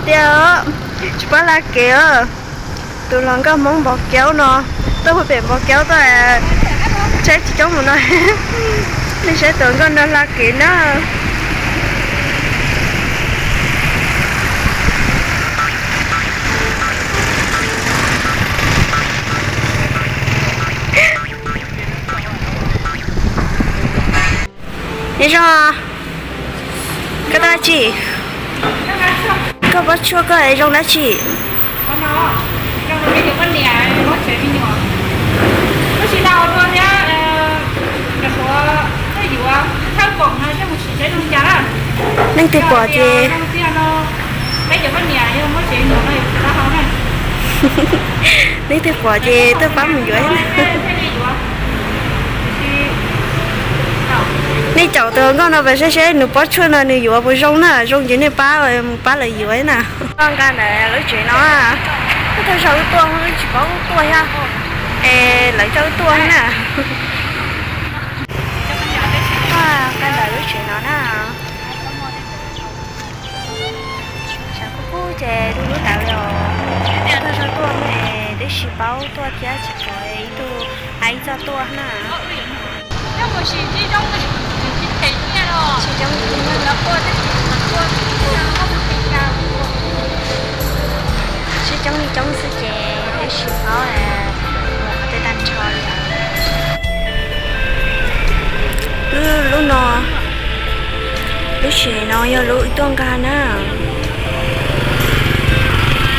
Tiag, tsis pab hla kev os. Tus hluas nkauj Hmoob Npov Kaub no, tuaj pem Npov Kaub tuaj, saib tsis coob mus no. Nej saib tus nkauj no hla kev na. Nyob zoo, koj tuaj dab tsi? Koj pob tshuaj koj zoo dab tsi? Leej twg pom ces, leej twg pom ces tuaj pab mus yuav na. Nej caum tus nkauj no pes saib seb nws pob tshuaj no nws yuav puas zoo na, zoo ces nej pab mus pab lawv yuav na. Nqa ntawm lub tsev no, wb tuaj zog wb tuaj, wb tsis paub wb tuaj thiab, es lawv coj wb tuaj na. Nqa ntawm lub tsev no na. Tshav kub kub ces du lub ntawd li os. Tuaj zog tuaj es twb tsis paub tuaj thiab tsis pom ib tug hais ib txoj tuaj na. Sib coob li coob xwb ces twb tsis paub qhov twg tag nrho li. Lub, lub no, lub tsev no yog lub wb tuaj nqa na.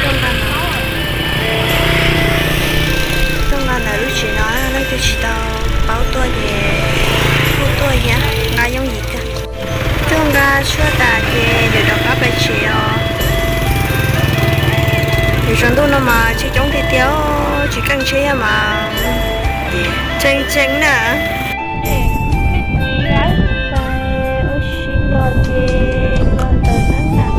Tuaj nqa, tuaj nqa ntawm lub tsev no, leej twg tsis tau paub tuaj ces kuj tuaj thiab, nqa yooj yim kawg. Tuaj nqa tshuaj tas ces yuav rov qab pais tsev os. Lub tshav ntuj no mas tsheb coob tiag tiag, tsis keej tsheb thiab mas tseem tseem na. Ua si los ces los ntawm nab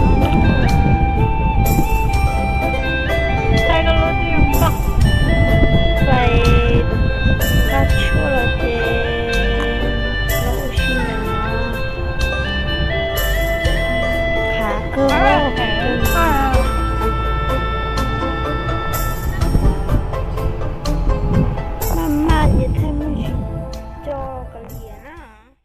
nram no, pais nqa tshuaj los ces los ua si ntawm no. Qhav kawg.